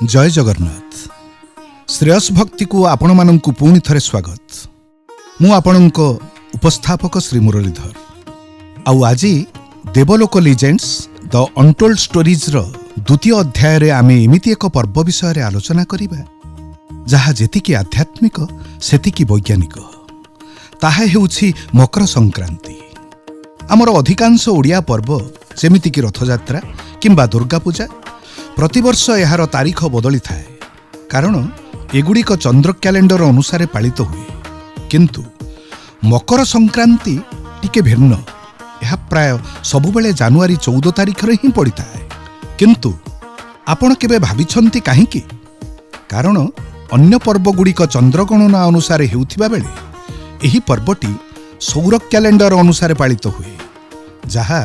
ଜୟ ଜଗନ୍ନାଥ। ଶ୍ରେୟସ ଭକ୍ତିକୁ ଆପଣମାନଙ୍କୁ ପୁଣି ଥରେ ସ୍ୱାଗତ। ମୁଁ ଆପଣଙ୍କ ଉପସ୍ଥାପକ ଶ୍ରୀ ମୁରଲୀଧର। ଆଉ ଆଜି ଦେବଲୋକ ଲିଜେଣ୍ଡସ୍ ଦ ଅନଟୋଲ୍ଡ ଷ୍ଟୋରିଜ୍ର ଦ୍ୱିତୀୟ ଅଧ୍ୟାୟରେ ଆମେ ଏମିତି ଏକ ପର୍ବ ବିଷୟରେ ଆଲୋଚନା କରିବା, ଯାହା ଯେତିକି ଆଧ୍ୟାତ୍ମିକ ସେତିକି ବୈଜ୍ଞାନିକ। ତାହା ହେଉଛି ମକର ସଂକ୍ରାନ୍ତି। ଆମର ଅଧିକାଂଶ ଓଡ଼ିଆ ପର୍ବ, ଯେମିତିକି ରଥଯାତ୍ରା କିମ୍ବା ଦୁର୍ଗାପୂଜା, ପ୍ରତିବର୍ଷ ଏହାର ତାରିଖ ବଦଳିଥାଏ, କାରଣ ଏଗୁଡ଼ିକ ଚନ୍ଦ୍ର କ୍ୟାଲେଣ୍ଡର ଅନୁସାରେ ପାଳିତ ହୁଏ। କିନ୍ତୁ ମକର ସଂକ୍ରାନ୍ତି ଟିକେ ଭିନ୍ନ। ଏହା ପ୍ରାୟ ସବୁବେଳେ ଜାନୁଆରୀ 14 ତାରିଖରେ ହିଁ ପଡ଼ିଥାଏ। କିନ୍ତୁ ଆପଣ କେବେ ଭାବିଛନ୍ତି କାହିଁକି? କାରଣ ଅନ୍ୟ ପର୍ବଗୁଡ଼ିକ ଚନ୍ଦ୍ରଗଣନା ଅନୁସାରେ ହେଉଥିବା ବେଳେ ଏହି ପର୍ବଟି ସୌର କ୍ୟାଲେଣ୍ଡର ଅନୁସାରେ ପାଳିତ ହୁଏ, ଯାହା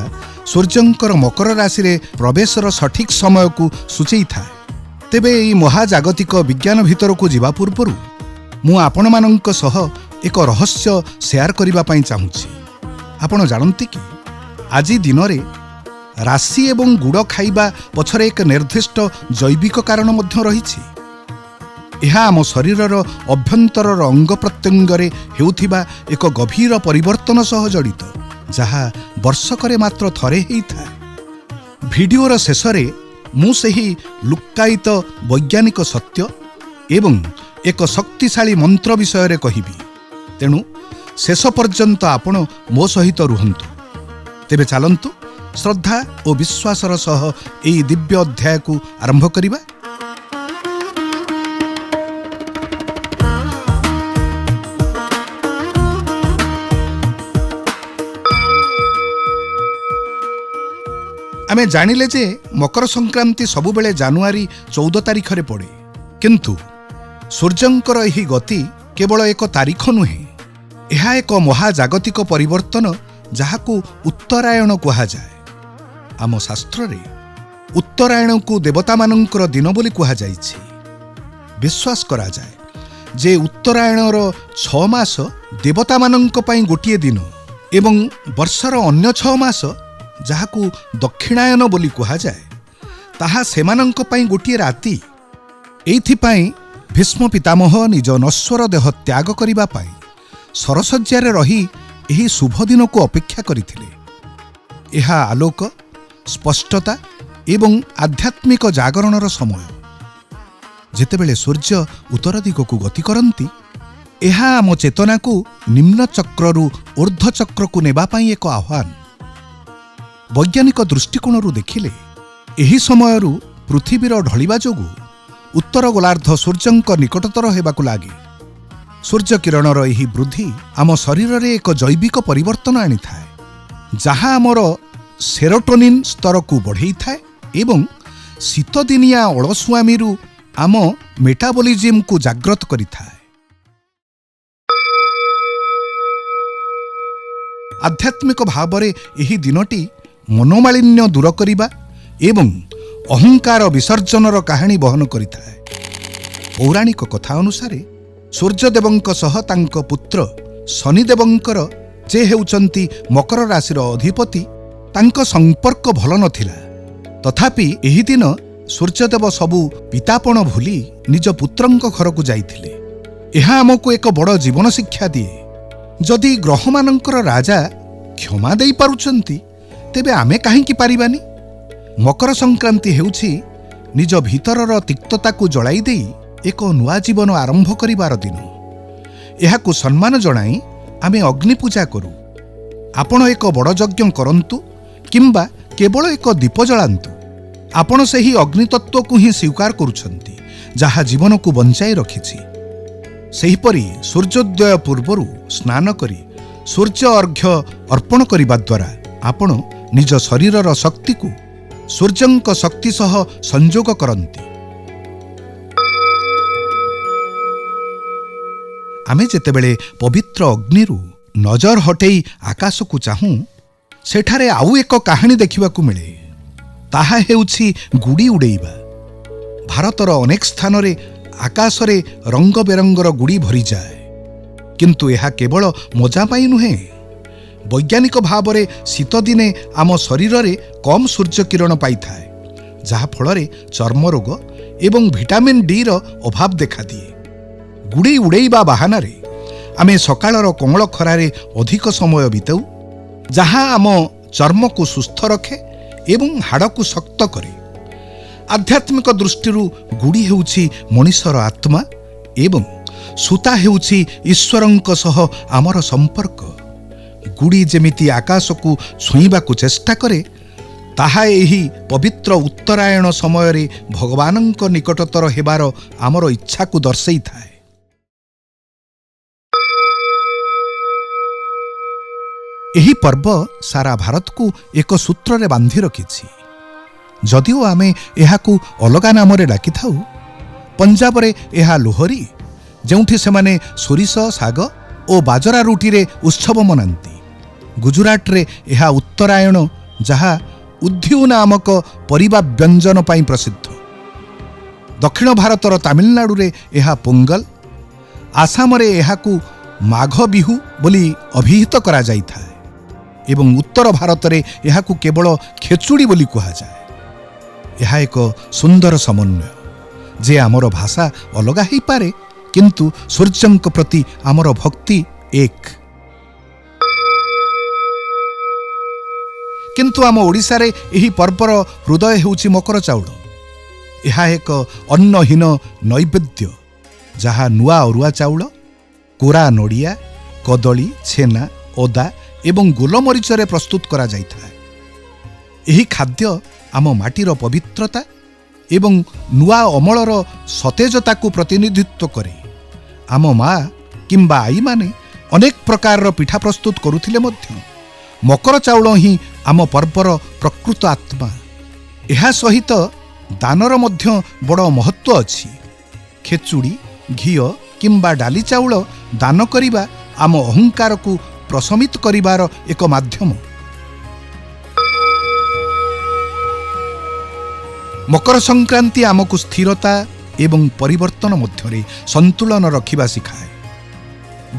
ସୂର୍ଯ୍ୟଙ୍କର ମକର ରାଶିରେ ପ୍ରବେଶର ସଠିକ୍ ସମୟକୁ ସୂଚେଇଥାଏ। ତେବେ ଏହି ମହାଜାଗତିକ ବିଜ୍ଞାନ ଭିତରକୁ ଯିବା ପୂର୍ବରୁ ମୁଁ ଆପଣମାନଙ୍କ ସହ ଏକ ରହସ୍ୟ ସେୟାର କରିବା ପାଇଁ ଚାହୁଁଛି। ଆପଣ ଜାଣନ୍ତି କି, ଆଜି ଦିନରେ ରାଶି ଏବଂ ଗୁଡ଼ ଖାଇବା ପଛରେ ଏକ ନିର୍ଦ୍ଦିଷ୍ଟ ଜୈବିକ କାରଣ ମଧ୍ୟ ରହିଛି? ଏହା ଆମ ଶରୀରର ଅଭ୍ୟନ୍ତରର ଅଙ୍ଗ ପ୍ରତ୍ୟଙ୍ଗରେ ହେଉଥିବା ଏକ ଗଭୀର ପରିବର୍ତ୍ତନ ସହ ଜଡ଼ିତ, ଯାହା ବର୍ଷକରେ ମାତ୍ର ଥରେ ହେଇଥାଏ। ଭିଡ଼ିଓର ଶେଷରେ ମୁଁ ସେହି ଲୁକ୍କାୟିତ ବୈଜ୍ଞାନିକ ସତ୍ୟ ଏବଂ ଏକ ଶକ୍ତିଶାଳୀ ମନ୍ତ୍ର ବିଷୟରେ କହିବି। ତେଣୁ ଶେଷ ପର୍ଯ୍ୟନ୍ତ ଆପଣ ମୋ ସହିତ ରୁହନ୍ତୁ। ତେବେ ଚାଲନ୍ତୁ, ଶ୍ରଦ୍ଧା ଓ ବିଶ୍ୱାସର ସହ ଏହି ଦିବ୍ୟ ଅଧ୍ୟାୟକୁ ଆରମ୍ଭ କରିବା। ଆମେ ଜାଣିଲେ ଯେ ମକର ସଂକ୍ରାନ୍ତି ସବୁବେଳେ ଜାନୁଆରୀ 14 ତାରିଖରେ ପଡ଼େ। କିନ୍ତୁ ସୂର୍ଯ୍ୟଙ୍କର ଏହି ଗତି କେବଳ ଏକ ତାରିଖ ନୁହେଁ, ଏହା ଏକ ମହାଜାଗତିକ ପରିବର୍ତ୍ତନ, ଯାହାକୁ ଉତ୍ତରାୟଣ କୁହାଯାଏ। ଆମ ଶାସ୍ତ୍ରରେ ଉତ୍ତରାୟଣକୁ ଦେବତାମାନଙ୍କର ଦିନ ବୋଲି କୁହାଯାଇଛି। ବିଶ୍ୱାସ କରାଯାଏ ଯେ ଉତ୍ତରାୟଣର 6 ମାସ ଦେବତାମାନଙ୍କ ପାଇଁ ଗୋଟିଏ ଦିନ ଏବଂ ବର୍ଷର ଅନ୍ୟ 6 ମାସ, ଯାହାକୁ ଦକ୍ଷିଣାୟନ ବୋଲି କୁହାଯାଏ, ତାହା ସେମାନଙ୍କ ପାଇଁ ଗୋଟିଏ ରାତି। ଏଇଥିପାଇଁ ଭୀଷ୍ମ ପିତାମହ ନିଜ ନଶ୍ୱର ଦେହ ତ୍ୟାଗ କରିବା ପାଇଁ ଶରଶଯ୍ୟାରେ ରହି ଏହି ଶୁଭ ଦିନକୁ ଅପେକ୍ଷା କରିଥିଲେ। ଏହା ଆଲୋକ, ସ୍ପଷ୍ଟତା ଏବଂ ଆଧ୍ୟାତ୍ମିକ ଜାଗରଣର ସମୟ। ଯେତେବେଳେ ସୂର୍ଯ୍ୟ ଉତ୍ତର ଦିଗକୁ ଗତି କରନ୍ତି, ଏହା ଆମ ଚେତନାକୁ ନିମ୍ନ ଚକ୍ରରୁ ଉର୍ଦ୍ଧ୍ୱ ଚକ୍ରକୁ ନେବା ପାଇଁ ଏକ ଆହ୍ୱାନ। ବୈଜ୍ଞାନିକ ଦୃଷ୍ଟିକୋଣରୁ ଦେଖିଲେ, ଏହି ସମୟରୁ ପୃଥିବୀର ଢଳିବା ଯୋଗୁଁ ଉତ୍ତର ଗୋଲାର୍ଦ୍ଧ ସୂର୍ଯ୍ୟଙ୍କ ନିକଟତର ହେବାକୁ ଲାଗେ। ସୂର୍ଯ୍ୟ କିରଣର ଏହି ବୃଦ୍ଧି ଆମ ଶରୀରରେ ଏକ ଜୈବିକ ପରିବର୍ତ୍ତନ ଆଣିଥାଏ, ଯାହା ଆମର ସେରୋଟୋନିନ୍ ସ୍ତରକୁ ବଢ଼େଇଥାଏ ଏବଂ ଶୀତଦିନିଆ ଅଳସୁଆମିରୁ ଆମ ମେଟାବୋଲିଜିମ୍କୁ ଜାଗ୍ରତ କରିଥାଏ। ଆଧ୍ୟାତ୍ମିକ ଭାବରେ ଏହି ଦିନଟି ମନୋମାଳିନ୍ୟ ଦୂର କରିବା ଏବଂ ଅହଙ୍କାର ବିସର୍ଜନର କାହାଣୀ ବହନ କରିଥାଏ। ପୌରାଣିକ କଥା ଅନୁସାରେ ସୂର୍ଯ୍ୟଦେବଙ୍କ ସହ ତାଙ୍କ ପୁତ୍ର ଶନିଦେବଙ୍କର, ଯେ ହେଉଛନ୍ତି ମକର ରାଶିର ଅଧିପତି, ତାଙ୍କ ସମ୍ପର୍କ ଭଲ ନଥିଲା। ତଥାପି ଏହି ଦିନ ସୂର୍ଯ୍ୟଦେବ ସବୁ ପିତାପଣ ଭୁଲି ନିଜ ପୁତ୍ରଙ୍କ ଘରକୁ ଯାଇଥିଲେ। ଏହା ଆମକୁ ଏକ ବଡ଼ ଜୀବନ ଶିକ୍ଷା ଦିଏ। ଯଦି ଗ୍ରହମାନଙ୍କର ରାଜା କ୍ଷମା ଦେଇପାରୁଛନ୍ତି, ତେବେ ଆମେ କାହିଁକି ପାରିବାନି? ମକର ସଂକ୍ରାନ୍ତି ହେଉଛି ନିଜ ଭିତରର ତିକ୍ତତାକୁ ଜଳାଇ ଦେଇ ଏକ ନୂଆ ଜୀବନ ଆରମ୍ଭ କରିବାର ଦିନ। ଏହାକୁ ସମ୍ମାନ ଜଣାଇ ଆମେ ଅଗ୍ନି ପୂଜା କରୁ। ଆପଣ ଏକ ବଡ଼ ଯଜ୍ଞ କରନ୍ତୁ କିମ୍ବା କେବଳ ଏକ ଦୀପ ଜଳାନ୍ତୁ, ଆପଣ ସେହି ଅଗ୍ନିତତ୍ତ୍ୱକୁ ହିଁ ସ୍ୱୀକାର କରୁଛନ୍ତି, ଯାହା ଜୀବନକୁ ବଞ୍ଚାଇ ରଖିଛି। ସେହିପରି ସୂର୍ଯ୍ୟୋଦୟ ପୂର୍ବରୁ ସ୍ନାନ କରି ସୂର୍ଯ୍ୟ ଅର୍ଘ୍ୟ ଅର୍ପଣ କରିବା ଦ୍ୱାରା ଆପଣ ନିଜ ଶରୀରର ଶକ୍ତିକୁ ସୂର୍ଯ୍ୟଙ୍କ ଶକ୍ତି ସହ ସଂଯୋଗ କରନ୍ତି। ଆମେ ଯେତେବେଳେ ପବିତ୍ର ଅଗ୍ନିରୁ ନଜର ହଟେଇ ଆକାଶକୁ ଚାହୁଁ, ସେଠାରେ ଆଉ ଏକ କାହାଣୀ ଦେଖିବାକୁ ମିଳେ। ତାହା ହେଉଛି ଗୁଡ଼ି ଉଡ଼େଇବା। ଭାରତର ଅନେକ ସ୍ଥାନରେ ଆକାଶରେ ରଙ୍ଗ ବେରଙ୍ଗର ଗୁଡ଼ି ଭରିଯାଏ। କିନ୍ତୁ ଏହା କେବଳ ମଜା ପାଇଁ ନୁହେଁ। ବୈଜ୍ଞାନିକ ଭାବରେ ଶୀତଦିନେ ଆମ ଶରୀରରେ କମ୍ ସୂର୍ଯ୍ୟକିରଣ ପାଇଥାଏ, ଯାହାଫଳରେ ଚର୍ମ ରୋଗ ଏବଂ ଭିଟାମିନ୍ ଡିର ଅଭାବ ଦେଖାଦିଏ। ଗୁଡ଼ି ଉଡ଼େଇବା ବାହାନାରେ ଆମେ ସକାଳର କଅଁଳ ଖରାରେ ଅଧିକ ସମୟ ବିତାଉ, ଯାହା ଆମ ଚର୍ମକୁ ସୁସ୍ଥ ରଖେ ଏବଂ ହାଡ଼କୁ ଶକ୍ତ କରେ। ଆଧ୍ୟାତ୍ମିକ ଦୃଷ୍ଟିରୁ ଗୁଡ଼ି ହେଉଛି ମଣିଷର ଆତ୍ମା ଏବଂ ସୂତା ହେଉଛି ଈଶ୍ୱରଙ୍କ ସହ ଆମର ସମ୍ପର୍କ। ଗୁଡ଼ି ଯେମିତି ଆକାଶକୁ ଛୁଇଁବାକୁ ଚେଷ୍ଟା କରେ, ତାହା ଏହି ପବିତ୍ର ଉତ୍ତରାୟଣ ସମୟରେ ଭଗବାନଙ୍କ ନିକଟତର ହେବାର ଆମର ଇଚ୍ଛାକୁ ଦର୍ଶାଇଥାଏ। ଏହି ପର୍ବ ସାରା ଭାରତକୁ ଏକ ସୂତ୍ରରେ ବାନ୍ଧି ରଖିଛି। ଯଦିଓ ଆମେ ଏହାକୁ ଅଲଗା ନାମରେ ଡାକିଥାଉ, ପଞ୍ଜାବରେ ଏହା ଲୋହରୀ, ଯେଉଁଠି ସେମାନେ ସୋରିଷ ଶାଗ ଓ ବାଜରା ରୁଟିରେ ଉତ୍ସବ ମନାନ୍ତି। ଗୁଜୁରାଟରେ ଏହା ଉତ୍ତରାୟଣ, ଯାହା ଉଦ୍ଧିଉ ନାମକ ପରିବା ବ୍ୟଞ୍ଜନ ପାଇଁ ପ୍ରସିଦ୍ଧ। ଦକ୍ଷିଣ ଭାରତର ତାମିଲନାଡୁରେ ଏହା ପୋଙ୍ଗଲ, ଆସାମରେ ଏହାକୁ ମାଘ ବିହୁ ବୋଲି ଅଭିହିତ କରାଯାଇଥାଏ ଏବଂ ଉତ୍ତର ଭାରତରେ ଏହାକୁ କେବଳ ଖେଚୁଡ଼ି ବୋଲି କୁହାଯାଏ। ଏହା ଏକ ସୁନ୍ଦର ସମନ୍ୱୟ ଯେ ଆମର ଭାଷା ଅଲଗା ହେଇପାରେ, କିନ୍ତୁ ସୂର୍ଯ୍ୟଙ୍କ ପ୍ରତି ଆମର ଭକ୍ତି ଏକ। କିନ୍ତୁ ଆମ ଓଡ଼ିଶାରେ ଏହି ପର୍ବର ହୃଦୟ ହେଉଛି ମକର ଚାଉଳ। ଏହା ଏକ ଅନ୍ନହୀନ ନୈବେଦ୍ୟ, ଯାହା ନୂଆ ଅରୁଆ ଚାଉଳ, କୋରା ନଡ଼ିଆ, କଦଳୀ, ଛେନା, ଅଦା ଏବଂ ଗୋଲମରିଚରେ ପ୍ରସ୍ତୁତ କରାଯାଇଥାଏ। ଏହି ଖାଦ୍ୟ ଆମ ମାଟିର ପବିତ୍ରତା ଏବଂ ନୂଆ ଅମଳର ସତେଜତାକୁ ପ୍ରତିନିଧିତ୍ୱ କରେ। ଆମ ମା କିମ୍ବା ଆଈମାନେ ଅନେକ ପ୍ରକାରର ପିଠା ପ୍ରସ୍ତୁତ କରୁଥିଲେ ମଧ୍ୟ ମକର ଚାଉଳ ହିଁ ଆମ ପର୍ବର ପ୍ରକୃତ ଆତ୍ମା। ଏହା ସହିତ ଦାନର ମଧ୍ୟ ବଡ଼ ମହତ୍ତ୍ୱ ଅଛି। ଖେଚୁଡ଼ି, ଘିଅ କିମ୍ବା ଡାଲି ଚାଉଳ ଦାନ କରିବା ଆମ ଅହଙ୍କାରକୁ ପ୍ରଶମିତ କରିବାର ଏକ ମାଧ୍ୟମ। ମକର ସଂକ୍ରାନ୍ତି ଆମକୁ ସ୍ଥିରତା ଏବଂ ପରିବର୍ତ୍ତନ ମଧ୍ୟରେ ସନ୍ତୁଳନ ରଖିବା ଶିଖାଏ।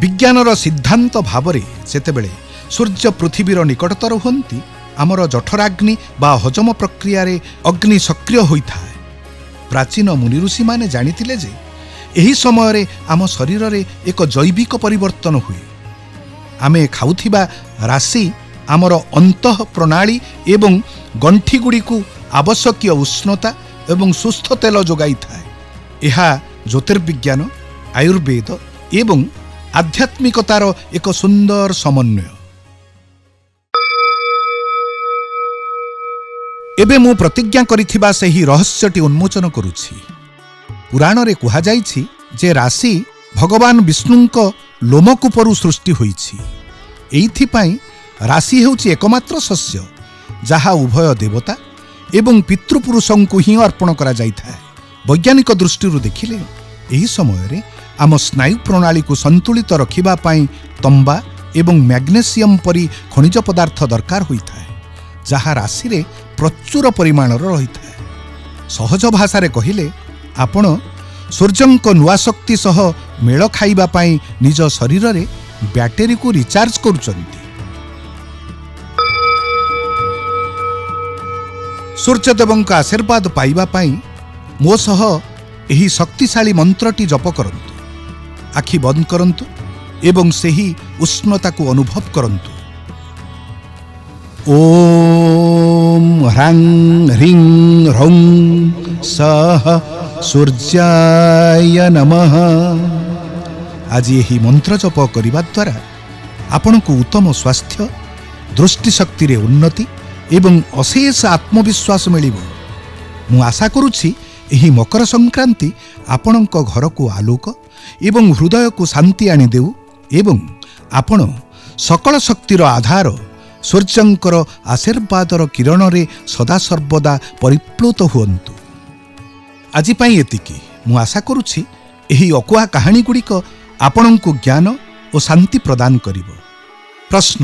ବିଜ୍ଞାନର ସିଦ୍ଧାନ୍ତ ଭାବରେ ଯେତେବେଳେ ସୂର୍ଯ୍ୟ ପୃଥିବୀର ନିକଟତର ହୁଅନ୍ତି, ଆମର ଜଠରାଗ୍ନି ବା ହଜମ ପ୍ରକ୍ରିୟାରେ ଅଗ୍ନି ସକ୍ରିୟ ହୋଇଥାଏ। ପ୍ରାଚୀନ ମୁନି ଋଷିମାନେ ଜାଣିଥିଲେ ଯେ ଏହି ସମୟରେ ଆମ ଶରୀରରେ ଏକ ଜୈବିକ ପରିବର୍ତ୍ତନ ହୁଏ। ଆମେ ଖାଉଥିବା ରାଶି ଆମର ଅନ୍ତଃ ପ୍ରଣାଳୀ ଏବଂ ଗଣ୍ଠିଗୁଡ଼ିକୁ ଆବଶ୍ୟକୀୟ ଉଷ୍ଣତା ଏବଂ ସୁସ୍ଥ ତେଲ ଯୋଗାଇଥାଏ। ଏହା ଜ୍ୟୋତିର୍ବିଜ୍ଞାନ, ଆୟୁର୍ବେଦ ଏବଂ ଆଧ୍ୟାତ୍ମିକତାର ଏକ ସୁନ୍ଦର ସମନ୍ୱୟ। ଏବେ ମୁଁ ପ୍ରତିଜ୍ଞା କରିଥିବା ସେହି ରହସ୍ୟଟି ଉନ୍ମୋଚନ କରୁଛି। ପୁରାଣରେ କୁହାଯାଇଛି ଯେ ରାଶି ଭଗବାନ ବିଷ୍ଣୁଙ୍କ ଲୋମକୂପରୁ ସୃଷ୍ଟି ହୋଇଛି। ଏଇଥିପାଇଁ ରାଶି ହେଉଛି ଏକମାତ୍ର ଶସ୍ୟ ଯାହା ଉଭୟ ଦେବତା ଏବଂ ପିତୃପୁରୁଷଙ୍କୁ ହିଁ ଅର୍ପଣ କରାଯାଇଥାଏ। ବୈଜ୍ଞାନିକ ଦୃଷ୍ଟିରୁ ଦେଖିଲେ ଏହି ସମୟରେ ଆମ ସ୍ନାୟୁ ପ୍ରଣାଳୀକୁ ସନ୍ତୁଳିତ ରଖିବା ପାଇଁ ତମ୍ବା ଏବଂ ମ୍ୟାଗ୍ନେସିୟମ ପରି ଖଣିଜ ପଦାର୍ଥ ଦରକାର ହୋଇଥାଏ, ଯାହା ରାଶିରେ ପ୍ରଚୁର ପରିମାଣର ରହିଥାଏ। ସହଜ ଭାଷାରେ କହିଲେ ଆପଣ ସୂର୍ଯ୍ୟଙ୍କ ନୂଆ ଶକ୍ତି ସହ ମେଳ ଖାଇବା ପାଇଁ ନିଜ ଶରୀରରେ ବ୍ୟାଟେରୀକୁ ରିଚାର୍ଜ କରୁଛନ୍ତି। ସୂର୍ଯ୍ୟଦେବଙ୍କ ଆଶୀର୍ବାଦ ପାଇବା ପାଇଁ ମୋ ସହ ଏହି ଶକ୍ତିଶାଳୀ ମନ୍ତ୍ରଟି ଜପ କରନ୍ତୁ। ଆଖି ବନ୍ଦ କରନ୍ତୁ ଏବଂ ସେହି ଉଷ୍ଣତାକୁ ଅନୁଭବ କରନ୍ତୁ। ଓମ୍ ହ୍ରାଂ ହ୍ରିଂ ହ୍ରୌଂ ସଃ ସୂର୍ଯ୍ୟାୟ ନମଃ। ଆଜି ଏହି ମନ୍ତ୍ର ଜପ କରିବା ଦ୍ୱାରା ଆପଣଙ୍କୁ ଉତ୍ତମ ସ୍ୱାସ୍ଥ୍ୟ, ଦୃଷ୍ଟିଶକ୍ତିରେ ଉନ୍ନତି ଏବଂ ଅଶେଷ ଆତ୍ମବିଶ୍ୱାସ ମିଳିବ। ମୁଁ ଆଶା କରୁଛି ଏହି ମକର ସଂକ୍ରାନ୍ତି ଆପଣଙ୍କ ଘରକୁ ଆଲୋକ ଏବଂ ହୃଦୟକୁ ଶାନ୍ତି ଆଣିଦେଉ ଏବଂ ଆପଣ ସକଳ ଶକ୍ତିର ଆଧାର ସୂର୍ଯ୍ୟଙ୍କର ଆଶୀର୍ବାଦର କିରଣରେ ସଦାସର୍ବଦା ପରିପ୍ଲୁତ ହୁଅନ୍ତୁ। ଆଜି ପାଇଁ ଏତିକି। ମୁଁ ଆଶା କରୁଛି ଏହି ଅକୁହା କାହାଣୀଗୁଡ଼ିକ ଆପଣଙ୍କୁ ଜ୍ଞାନ ଓ ଶାନ୍ତି ପ୍ରଦାନ କରିବ। ପ୍ରଶ୍ନ: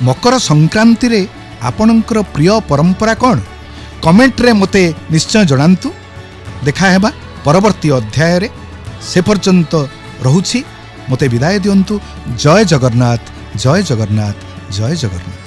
ମକର ସଂକ୍ରାନ୍ତିରେ ଆପଣଙ୍କର ପ୍ରିୟ ପରମ୍ପରା କ'ଣ? କମେଣ୍ଟରେ ମୋତେ ନିଶ୍ଚୟ ଜଣାନ୍ତୁ। ଦେଖାହେବା ପରବର୍ତ୍ତୀ ଅଧ୍ୟାୟରେ। ସେ ପର୍ଯ୍ୟନ୍ତ ରହୁଛି, ମୋତେ ବିଦାୟ ଦିଅନ୍ତୁ। ଜୟ ଜଗନ୍ନାଥ, ଜୟ ଜଗନ୍ନାଥ, ଜୟ ଜଗନ୍ନାଥ।